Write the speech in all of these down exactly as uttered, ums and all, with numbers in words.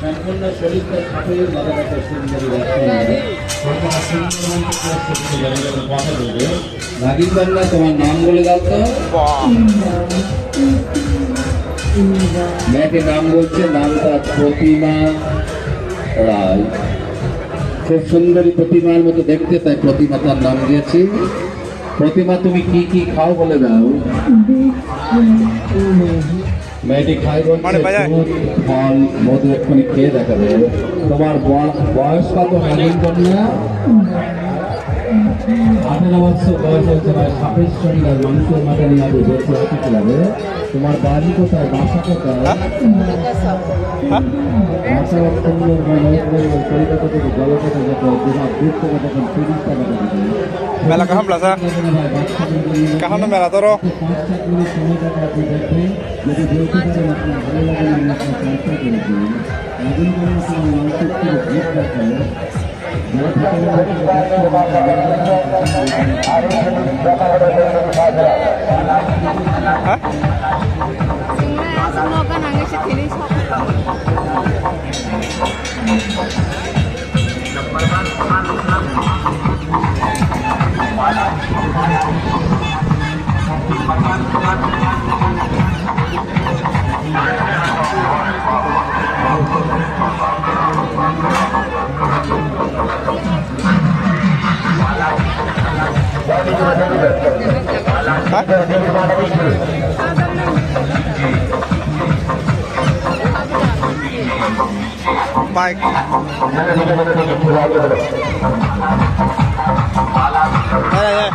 সম্পূর্ণ শরীরকে ঠাকুরের মাথাটা সুন্দরী রাখতে হবে। কতটা সুন্দর মতো করে সুন্দরী করে কথা বলবে। রাগিনী কন্যা, তোমার নাম বলে দাও তো। মেয়েটির নাম বলছে, নাম তার প্রতিমা রায়। খুব সুন্দরী প্রতিমার মতো দেখতে, তাই প্রতিমা তার নাম দিয়েছি। প্রতিমা, তুমি কি কি খাও বলে দাও। মেয়েটি খাই বলছে, মানে বাজার। দুধ, ফল, মধু এক্ষুনি খেয়ে দেখাবে। তোমার ব-, বয়স কত, রাগিনী কন্যা? আঠারো বছর বয়স হয়েছে, প্রায় সাতাইশ চন্দ্র মানুষের মাথা নিয়ে আগে বেঁচে আছে কিভাবে? তোমার বাড়ি কোথায়, বাসা কোথায়? হ্যাঁ? হ্যাঁ? বাসা সুন্দর বা নদী, কলকাতা থেকে জলকাতা যেতে হয়, তোমার দূর থেকে তখন তিরিশ টাকা টাকা দেবে। Mela kaham bwlasa? Kaham no mela toro. Ha? Bike. Hai, hai, hai.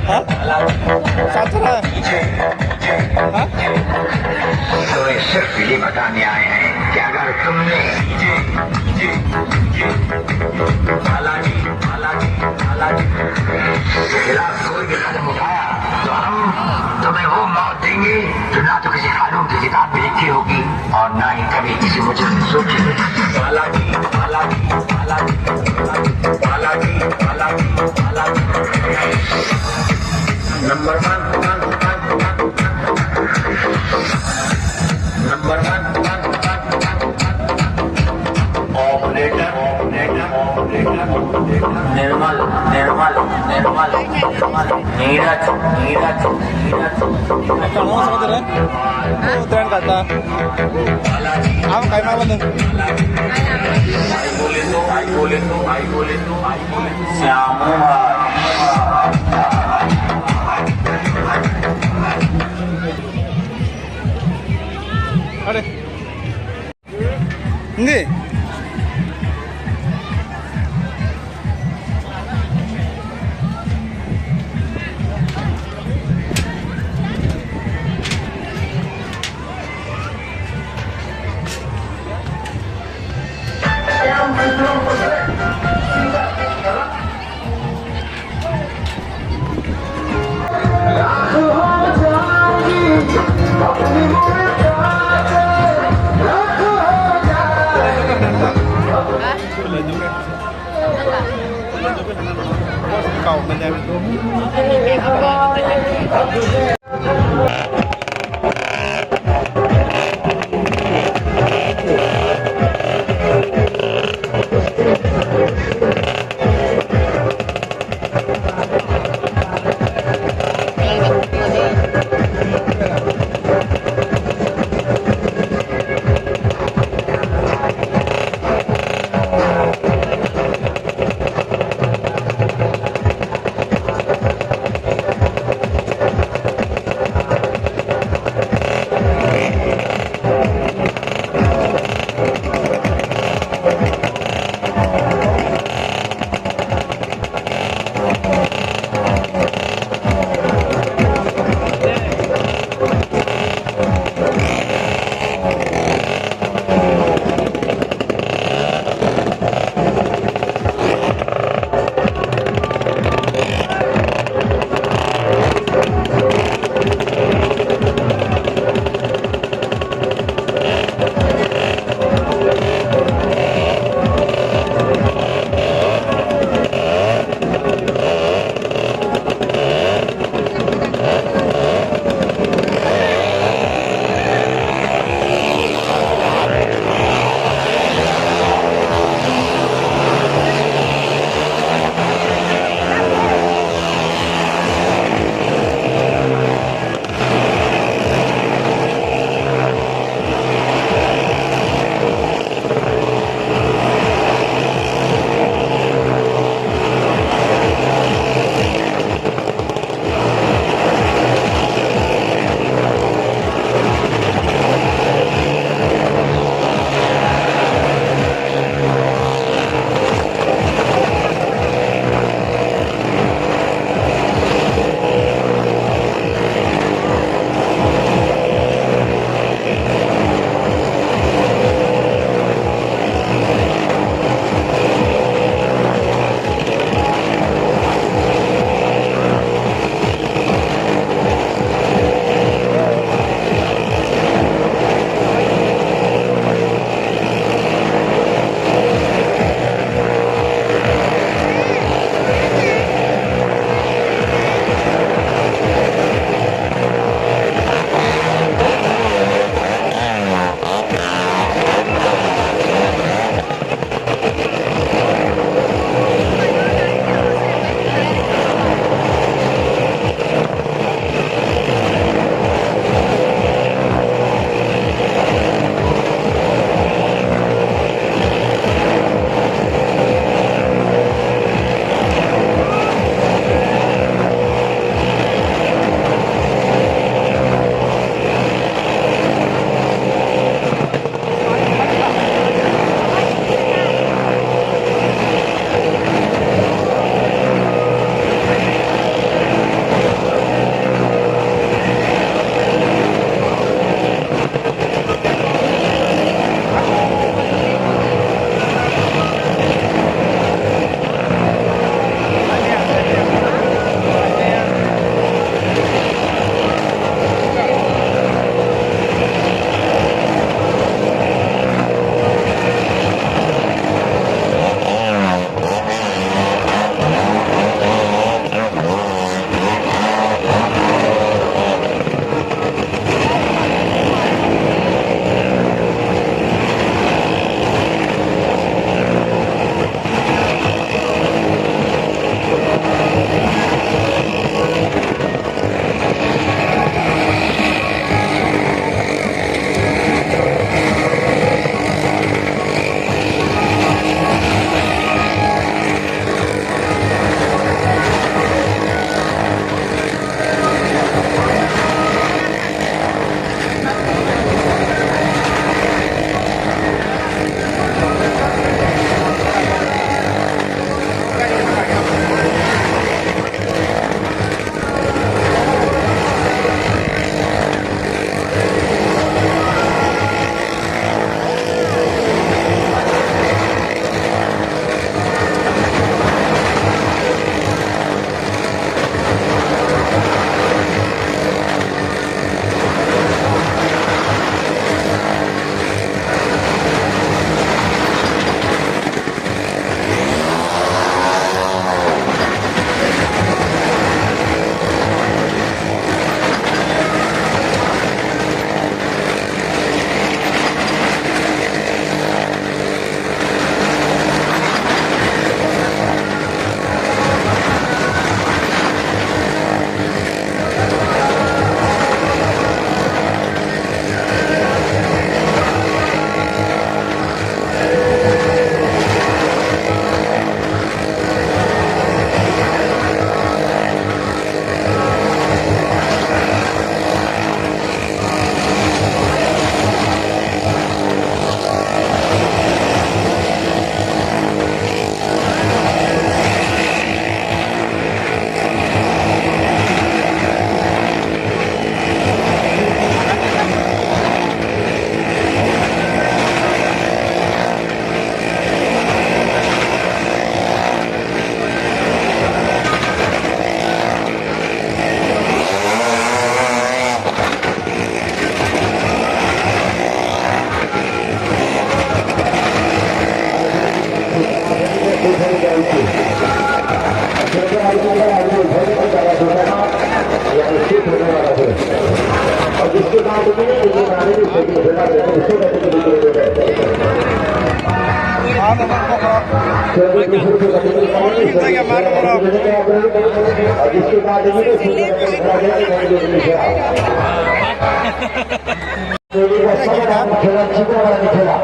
Ha? Satra. Ha? तो ये सिर्फ ये बताने आए हैं कि अगर तुमने बालाजी, बालाजी, बालाजी के खिलाफ कोई भी कदम उठाया तो हम तुम्हें वो मौत देंगे जो ना तो किसी कानून की किताब में लिखी होगी और ना ही कभी किसी मुजरिम ने सोची होगी। Balaji, Balaji, Balaji, Balaji, Balaji, Balaji. Number one, one, one, one, one. Number one, one, one, one, one. Operator, operator, operator, operator. Nirmal, Nirmal, Nirmal, Nirmal. Neeraj, Neeraj, Neeraj. Kamu sama tu, eh? Oh, tren kata. Apa kayak mana tu? Shyam. अरे। Hindi.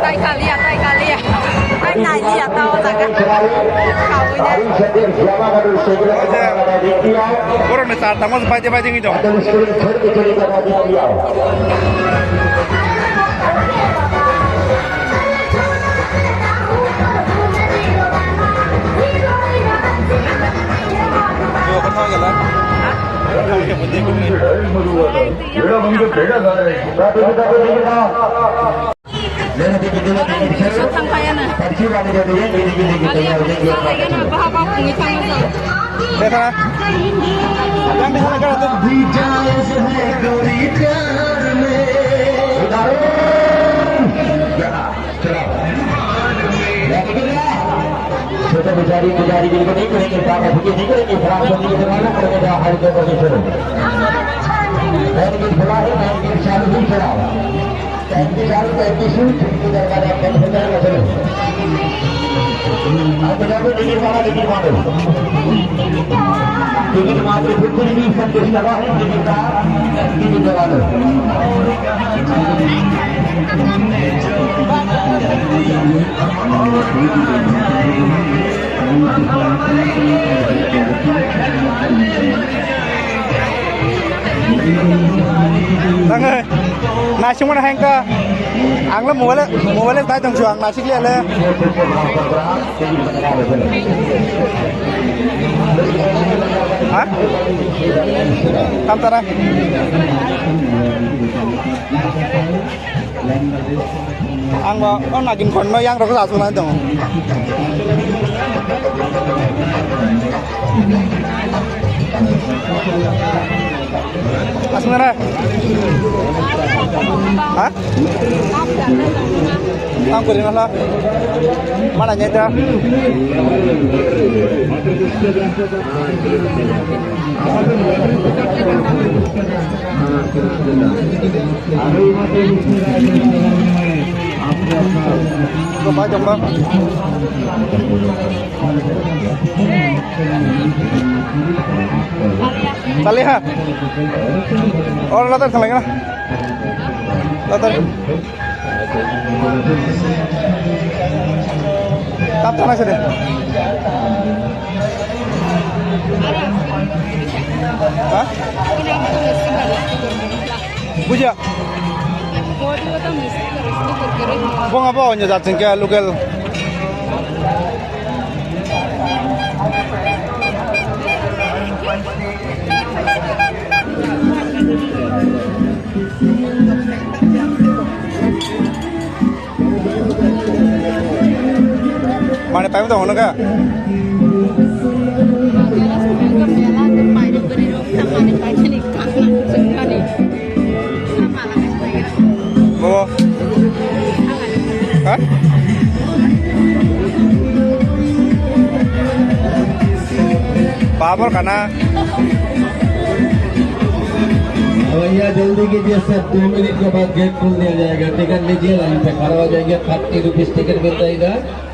Taikalia, taikalia. Ai, nailia, tao jaga. Kawi ne. Borok ni char tangma se baide baide wngwi tong. Thangphaiano. Thangphaigano, baha ba phungwi thangma jang. Chota pujari, pujari, bilkul nahi karenge, baaba bhi nahi karenge, Bhagwan nahi karenge, hare Krishna. Nahi karenge, nahi karenge, chalu hi chalo. Thank you, sir. Thank you, sir. Thank you, sir. Thank you, sir. Thank you, sir. Ticket मात्र fifty rupees का, टिकट का, टिकट लगा लो। Thank you. Naisingmani hai wngkha. Ang le mobile, mobile bai tong su, ang naisik liya le. Ha? Tam tara. Ang bo, o nagin khon no yang rok sa sunai tong. Asmara. Ha? Ang kuri nala. Mana nyeta? Ko bai jong ba. Tali ha. Or latar thalai na. Latar. Tap thana sede. Ha? Buja. Bonga bo onyo jat singke local. Mane paimung tong hono kha? Bobo. Ha? Babor kana? भैया जल्दी कीजिए सर, दो मिनट के बाद गेट खोल दिया जाएगा। टिकट लीजिए, लाइन पे खड़ा हो जाएंगे। थर्टी रुपीज टिकट मिल जाएगा।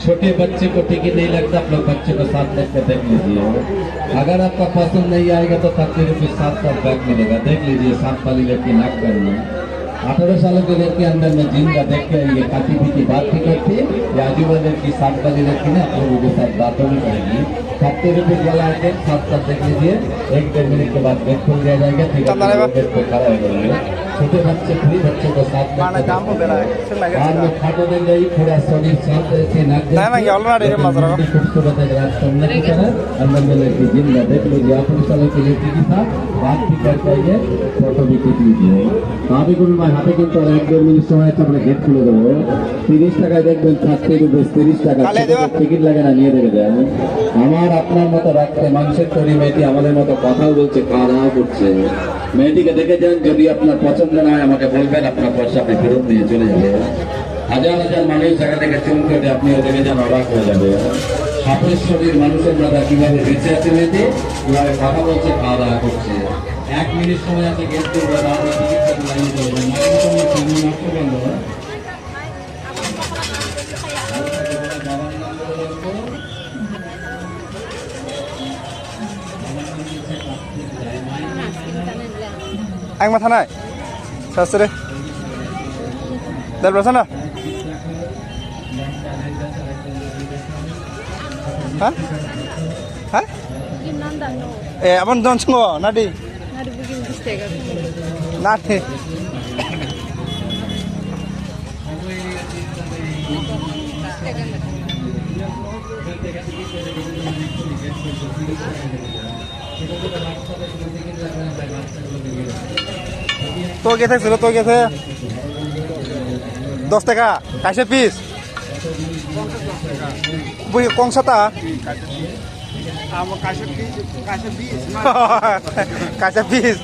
छोटे बच्चे को टिकट नहीं लगता, अपने बच्चे को साथ लेकर देख लीजिए। अगर आपका पसंद नहीं आएगा तो थर्टी रुपीज साथ का बैग मिलेगा। देख लीजिए, साथ वाली लड़की नाक करना। अठारह सालों के लड़के अंदर में जिंदा देख के ये काटी पीटी बात भी करती, ये आजू बाजू की सात वाली लड़की ना आप लोगों के साथ बातों में करेगी। थर्टी रुपीज वाला आइटम साथ साथ देख लीजिए, एक डेढ़ मिनट के बाद गेट खोल दिया जाएगा, ठीक है, गेट पे खड़ा हो जाएंगे। छोटे बच्चे, फ्री बच्चों को साथ में लेकर चलते हैं। कार में खाटो में गई, पूरा शरीर शांत रहती है, नाक देखती है, लेकिन खूबसूरत एक राजकन्या की तरह अंदर में लड़की जिंदा देख लीजिए। आप उस सालों की लड़की के साथ बात भी कर पाएंगे, फोटो भी खींच लीजिए। আমি কোনো ভাই হাতে কিন্তু আর এক দেড় মিনিট সময় আছে, আমরা গেট খুলে দেবো। তিরিশ টাকায় দেখবেন, থার্টি রুপিস, তিরিশ টাকা। কালে দেবো। টিকিট লাগে না, নিয়ে দেখে যান। আমার আপনার মতো রাখতে মানুষের তৈরি মেয়েটি আমাদের মতো কথা বলছে, খাওয়া দাওয়া করছে। মেয়েটিকে দেখে যান, যদি আপনার পছন্দ না হয় আমাকে বলবেন, আপনার পয়সা আপনি ফেরত নিয়ে চলে যাবেন। হাজার হাজার মানুষ জায়গা থেকে চুম করে আপনি ওদেরকে যেন অবাক হয়ে যাবে। হাফেজ শরীর মানুষের দাদা কিভাবে বেঁচে আছে মেয়েটি, কিভাবে কথা বলছে, খাওয়া দাওয়া করছে। এক মিনিট সময় আছে, গেট খুলবে, তাহলে টিকিট কেটে লাইনে চলে যান। নাট্যকর্মী সামনে নাট্যকর্মী। Ang ma thanai. Sasre. Dal brasa na? Ha? Ha? Eh, abon don sungo, nadi? Nadi. To gete silo, to gete. Dos taka, kaisa piece. Bui kongsa ta? Amo kaisa piece, kaisa piece. Kaisa piece.